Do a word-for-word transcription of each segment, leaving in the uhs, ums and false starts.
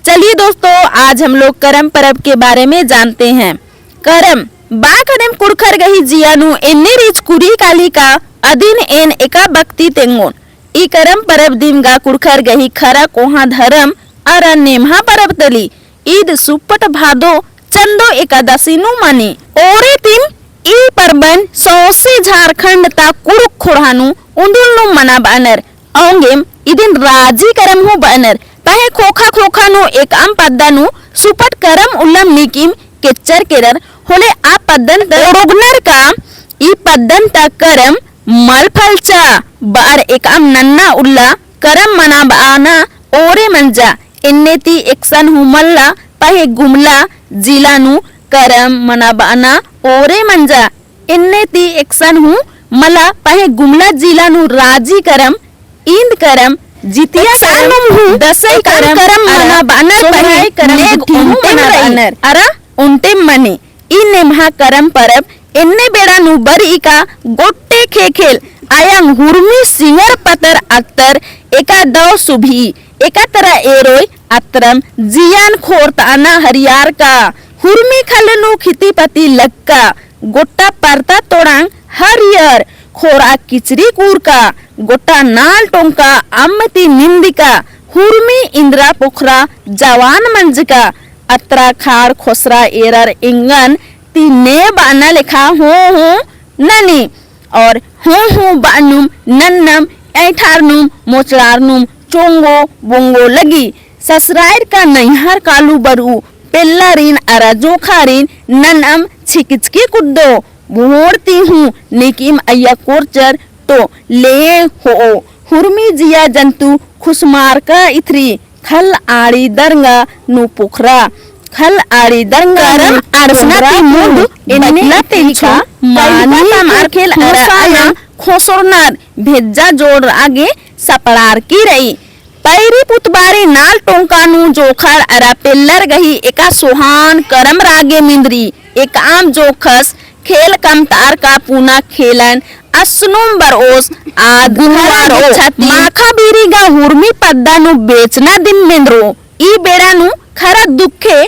चलिए दोस्तों, आज हम लोग करम परब के बारे में जानते हैं। करम, बा खनेम कुँड़ुख़र गही जिया नू एन्ने रीझ कुरी काली का अदिन एन एका बक्ती तेंगोन। ई करम परब दिम गा कुँड़ुख़र गही खरा कोहाँ धरम अरा नेम्हा परब तली। ईद सुपट भादो चंदो एकादशी नू मनी। ओरे तिम ई परबन सौंसे झारखंड ता कुँड़ुख़ ख़ोंड़हा नू उन्दुल नू मनाबअनर। औंगेम इदिन राजी करम हूँ बअनर। पहें ख़ोख़ा ख़ोख़ा नू एकअम पद्दा नू सुपट करम उल्लम नीकिम केच्चर केरर। होले आ पद्दन ता ओड़ोगनर का ई पद्दन ता करम मल फलचा बअर एकअम नन्ना उल्ला करम मनाबअना ओरे मंजा। एन्ने ती एकसन हूँ मल्ला पहें गुमला जिला नू करम मनाबअना ओरे मंजा। एन्ने ती एकसन हूँ मला पहें गुमला जिला नू राजी करम, ईंद करम, जितिया करम, दसई करम, करम मनाबअनर पहें नेग ओन्टेम मनाबअनर। अरा ओन्टेम मनी। ई नेम्हा करम परब एन्ने बेड़ा नू बरई का गोट्टे ख़ेख़ेल अयंग हुरमी सिंगर पतर अत्तर एका दव सुभी एका तरा एरोय अत्रम जियन ख़ोरतअना हरियार का हुरमी ख़ल्ल नू खिती पती लक्का गोट्टा परता तोड़ांग हरियर ख़ोरा किचरी कूरका गोट्टा नाल टोंका अम्म ती निंदिका हुरमी इन्द्रा पोखरा जवान मंजका अत्रा खाड़ ख़ोसरा एरर एंगन ती ने बअना लेखा हूँ हूँ ननी और हूँ हूँ बअनुम नन्नम ऐंठारनुम मोचड़ारनुम चोंगो बोंगो लगी। ससरायर का नैहर कालू बरऊ पेल्लारिन अरा जोंख़ारिन ननअम छिकिचकी कुद्दो। भोर ती हूँ नीकिम अइया कोरचर तो ले होओ। हुरमी जिया जन्तु खुसमारका इथरी खल आड़ी दरंगा नू पोखरा। खल आड़ी दरंगा नू करम अड़सना ती मुन्ध एन्ने बइटला तेंछो मानी का मारखेल अरा अना ख़ोसरनर भेज्जा जोड़ रागे सपड़ारकी रई। पैरी पुतबारी नाल टोंका नू जोंख़र अरा पेल्लर गही एका सोहान करम रागे मिंदरी। एकअम जोंख़स खेल कमतार का पुना खेलन असनुम बरओस आद गुरुवार गुरुवार ओ छाती माखा बीरी गा हुरमी पद्दा नू बेचना दिन मेंदरो। ई बेड़ा नू खरा दुखे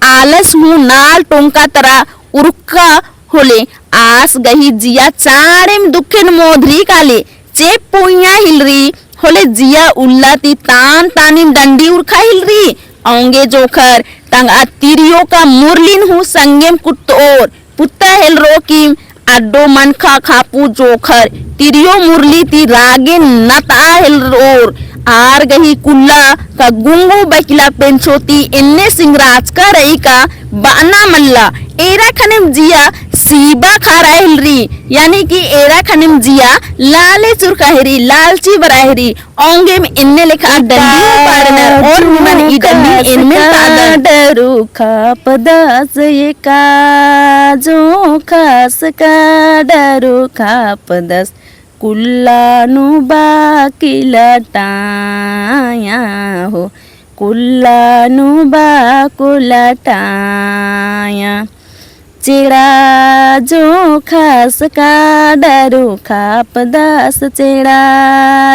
आलस हूँ नाल टोंका तरा उरुक्का होले आस गही जिया चाड़ेम दुखेन मोधरी काले। चेप पुइया हिलरी होले जिया उल्ला ती तान तानिम डंडी उरखा हिलरी। औंगे जोंख़र तंगआ तिरियो का मुरलिन हूँ संगेम कुत्तओर। पुत्ता हेलरो किम अड्डो मनखा खापू जोंख़र तिरियो मुरली ती रागे नतआ हेलरोर। आर गही कुल्ला का गुंगू बइकला पेंछो ती एन्ने सिंगराचका रई का बअना मल्ला। एरा खनेम जिया सीबा खारा हेलरी, यानी कि एरा खनेम जिया लाले चुरका हेरी, लालची बरा हेरी। औंगेम एन्ने लेखा डंडी पाड़नर और निमन ई डंडी एन्ने तादन। डरू खापदस एका जोंख़स का डरू खापदस कुल्ला नू बाकी लटाया हो, कुल्ला नू बाको लटाया। चेड़ा जोंख़स का डरू खापदस, चेड़ा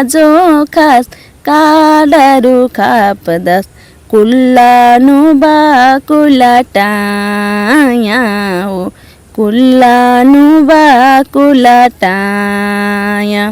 जोंख़स का डरू खापदस, कुल्ला नू बाको लटाया ओ, कुल्ला नू बाको लटाया।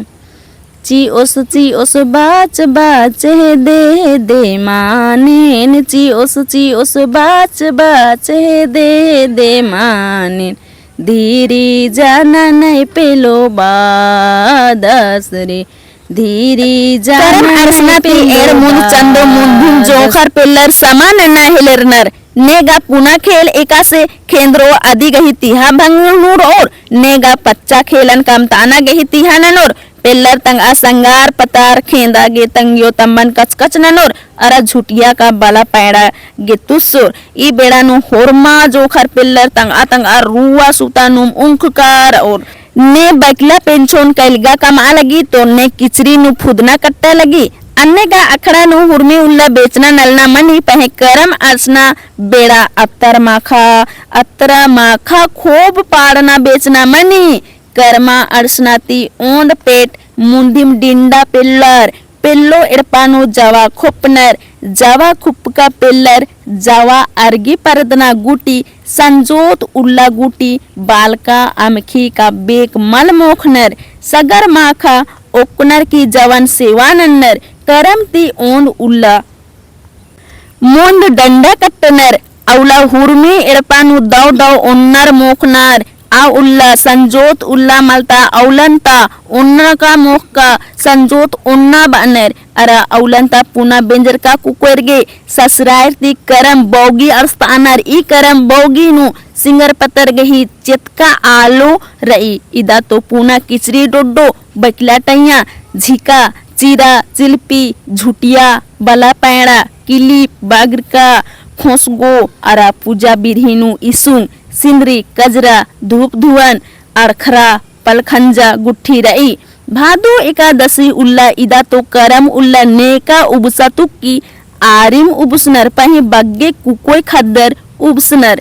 चिओस चिओस बाच बाच हेदे हेदे मानेन, चिओस चिओस बाच बाच हेदे हेदे मानेन। धीरी जा ननय पेलो बादस रे, धीरी जा करम ननय अड़सना ती पेलो एंड़ मुन्ध चंदो मुन्धिम बादस। जोंख़र पेल्लर समा नन्ना हेलरनर। नेगा पुना खेल एकासे खेंदरो अदी गही तिहा भंगनुर और नेगा पच्चा खेलन कमताना गही तिहा ननोर। पेल्लर तंगआ संगार पतार खेंदा गे तंगियो तम्मन कचकच ननोर। अरा झुटिया का बला पैड़ा गे तुस्सोर। ई बेड़ा नू होरमा जोंख़र पेल्लर तंगआ तंगआ रुआ सुता नुम उंखकार और ने बइकला पेंछोन कइलगा कमआ लगी तो ने किचरी नू फुदना कट्टा लगी। अन्ने गा अखड़ा नू हुरमी उल्ला बेचना नलना मनी पहें करम अड़सना बेड़ा अत्तर माखा, अत्तरा माखा खोब पाड़ना बेचना मनी। करमा अड़सना ती ओंद पेट मुन्धिम डिंडा पेल्लर, पेल्लो एड़पा नू जवा खोपनर, जावा खुप्पका पेल्लर, जावा अरगी परदना गूटी, संजोत उल्ला गूटी, बालका अमखी का बेक मल मोखनर, सगर माखा ओक्कनर की जवन सेवा नन्नर, करम ती ओन्द उल्ला मोन्द डंडा कट्टनर, अउला हुरमी एड़पा नू दव दव ओन्नर मोखनर, आ उल्ला संजोत उल्ला मलता अउलन ता ओन्ना का मोखका संजोत ओन्ना बअनर, अरा अउलन ता पुना बेंजरका कुकोयर गे ससरायर ती करम बौगी अड़सतानर। ई करम बौगी नू सिंगर पत्तर गही चेतका आलो रई। इदा तो पुना किचरी डोड्डो, बकला टैया, झिका, चिरा, चिलपी, झुटिया, बला पैड़ा, किलिप, बागरका, खोसगो, अरा पूजा बिरही नू इसुंग, सिंदरी, कजरा, धूप धुवन, अड़खरा, पलखंजा, गुट्ठी रई। भादो एकादशी उल्ला इदा तो करम उल्ला नेका उबसा तुक्की आरिम उबसनर, पहें बग्गे कुकोय खद्दर उबसनर।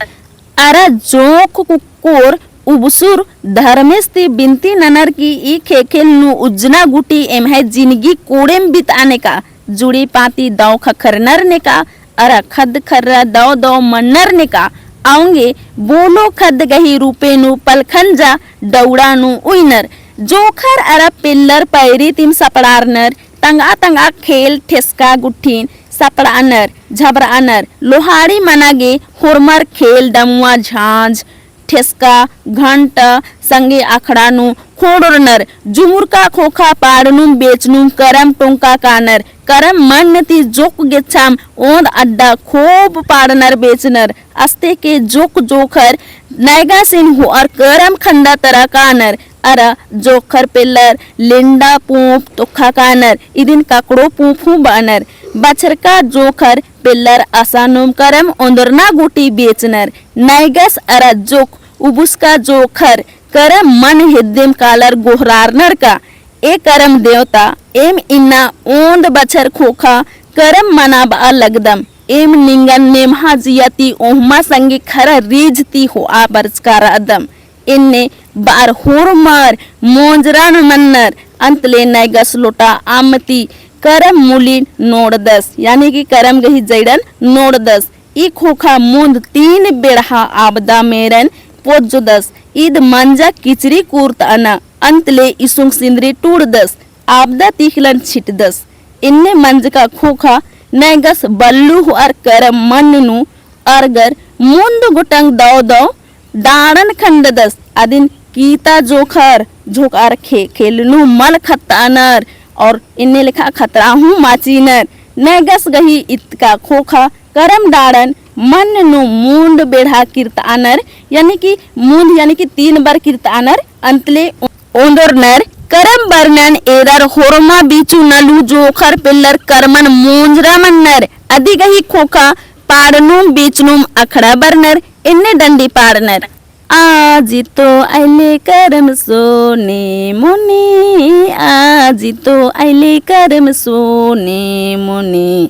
अरा जोंख कुक्कोर उबसुर धर्मेस ती बिनती ननर की ई ख़ेख़ेल नू उज्जना गूटी एम्है जिनगी कोड़ेम बितआ नेका, जुड़ी पाती दव ख़क्खरनर नेका, अरा ख़द्द ख़र्रा दव दव मन्नर नेका, औंगे बोलो ख़द्द गही रूपे नू पलखंजा डौड़ा नू उइनर। जोंख़र अरा पेल्लर पैरी तिम सपड़ारनर, तंगआ तंगआ खेल ठेसका गुट्ठिन सपड़ानर, झबरानर, लोहाड़ी मना गे होरमर खेल डमुआ झांझ, ठेसका, घंटा, संगे अखड़ा नू खोंड़ोरनर, जुमुरका खोखा पाड़नुम बेचनुम करम टोंका कानर, करम मन्न ती जोक गेच्छाम ओन्द अड्डा खोब पाड़नर बेचनर, अस्ते के जोक जोखर नैगासिन होअर करम खंदा तरा कानर, अरा जोखर पेल्लर लेंडा पूंप तोखा कानर, इदिन ककड़ो पूंप हूँ बअनर। बछरका जोखर पेल्लर असानुम करम ओन्दरना गूटी बेचनर। नैगस अरा जोख उबुसका जोखर करम मन हेद्देम कालर गोहरारनर का, ए करम देवता, एम इन्ना ओन्द बछर खोखा करम मनाबआ लगदम। एम निंगन नेम्हा जिया ती ओहमा संगे खरा रीझ ती होआ बरचका रअदम। एन्ने बअर होरमर मोंजरन मन्नर, अंतले नैगस लोटा अम्म ती करम मुली नोड़दस, यानी कि करम गही जइड़न नोड़दस। ई खोखा मुन्द तीन बेड़हा आबदा मेरन पोज्जोदस। ईद मंजा किचरी कुर्तअना, अंतले इसुंग सिंदरी टूड़दस, आबदा तिखलन छिटदस। एन्ने मंजका खोखा नैगस बल्लू होअर करम मन्न नू अरगर मुन्द गोटंग दव दव डाड़न खंडदस। अदिन कीता जोखर झोंकअर ख़ेख़ेल नू मल खत्तानर और एन्ने लेखा खतरा हूँ माचीनर। नैगस गही इतका खोखा करम डाड़न मन्न नू मुन्द बेड़हा किर्तानर, यानी कि मुन्द यानी कि तीन बार किर्तानर, अंतले ओन्दोरनर। करम बरनन एरर होरमा बीचू नलू जोखर पेल्लर करमन मोंजरा मन्नर। अदी गही खोखा पाड़नुम बीचनुम अखड़ा बरनर, एन्ने डंडी पाड़नर। आजी तो अइले करम सोने मोने, आजी तो अइले करम सोने मोने,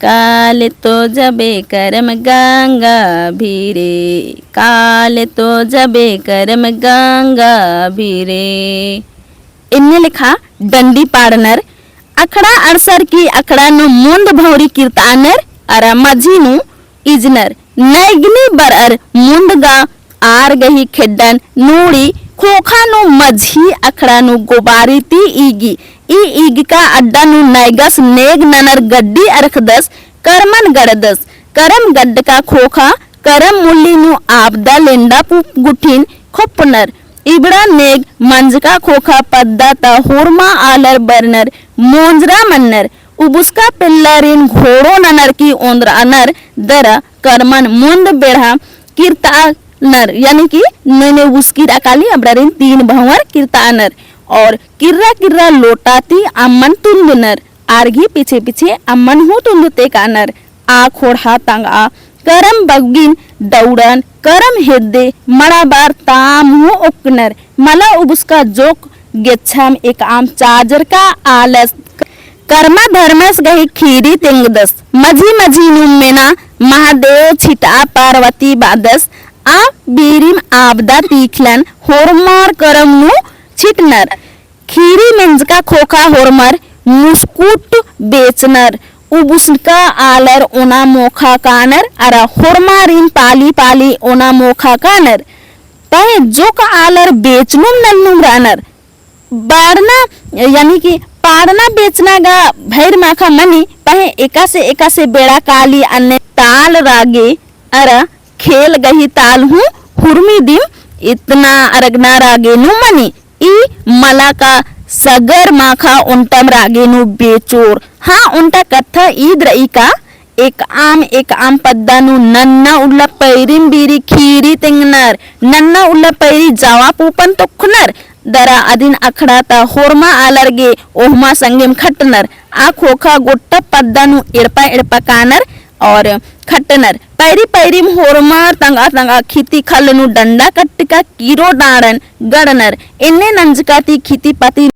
काले तो जबे करम गंगा भीरे, काले तो जबे करम गंगा भीरे। एन्ने लेखा डंडी पाड़नर। अखड़ा अंड़सर की अखड़ा नू मुन्द भौरी किर्तानर अरा मझी नू इजनर। नैगनी बरअर मुन्द गा आर गही खेड्डन नूड़ी खोखा नू मझी अखड़ा नू गोबारी ती ईगी। ई ईगका अड्डा नू नैगस नेग ननर गड्डी अरखदस, करमन गड़दस। करम गड्डका खोखा करम मुल्ली नू आबदा लेंडा पूंप गुट्ठिन खोप्पनर। इबड़ा नेग मंजका खोखा पद्दा ता होरमा आलर बरनर मोंजरा मन्नर। उबुसका पेल्लरिन घोड़ो ननर की ओन्द्रअनर दरा करमन मुन्द बेड़हा किर्तानर, यानी कि नोने उबुसकी रअकाली अबड़ारिन तीन भंवर किर्तानर और किर्रा किर्रा लोटा ती अम्मन तुन्दनर। आर गही पीछे पीछे अम्मन हूँ तुन्दते कानर। आ खोड़हा तंगआ करम बग्गिन दौड़न करम हेद्दे मड़ाबार ताम हूँ ओक्कनर। मला उबुसका जोक गेच्छाम एकअम चाजरका आलस। करमा धर्मस गही खीरी तेंगदस। मझी मझी नू मेना महादेव छिटआ पार्वती बादस। आ बीरिम आबदा तीखलन होरमर करम नू छिटनर। खीरी मेंजका खोखा होरमर मुस्कुट बेचनर। उबुसनका आलर ओना मोखा कानर, अरा होरमारिन पाली पाली ओना मोखा कानर। पहें जोक आलर बेचनुम नन्नुम रअनर। बाड़ना, यानी कि पाड़ना बेचना गा भइर माखा मनी, पहें एकासे एकासे बेड़ा काली अन्ने ताल रागे अरा खेल गही ताल हूँ हुरमी दिम इतना अरगना रागे नू मनी। ई मला का सगर माखा ओन्टम रागे नू बेचोर। हाँ, ओन्टा कत्था ईद रई का एकअम एकअम पद्दा नू नन्ना उल्ला पैरिम बीरी खीरी तेंगनर, नन्ना उल्ला पैरी जावा पूपन तोखनर, दरा अदिन अखड़ा ता होरमा आलर गे ओहमा संगेम खटनर। आ खोखा गोट्टा पद्दा नू एड़पा एड़पा कानर और खटनर। पैरी पैरिम होरमर तंगआ तंगआ खिती खल्ल नू डंडा कट्टका कीरो डाड़न गड़नर। एन्ने नंजका ती खिती पती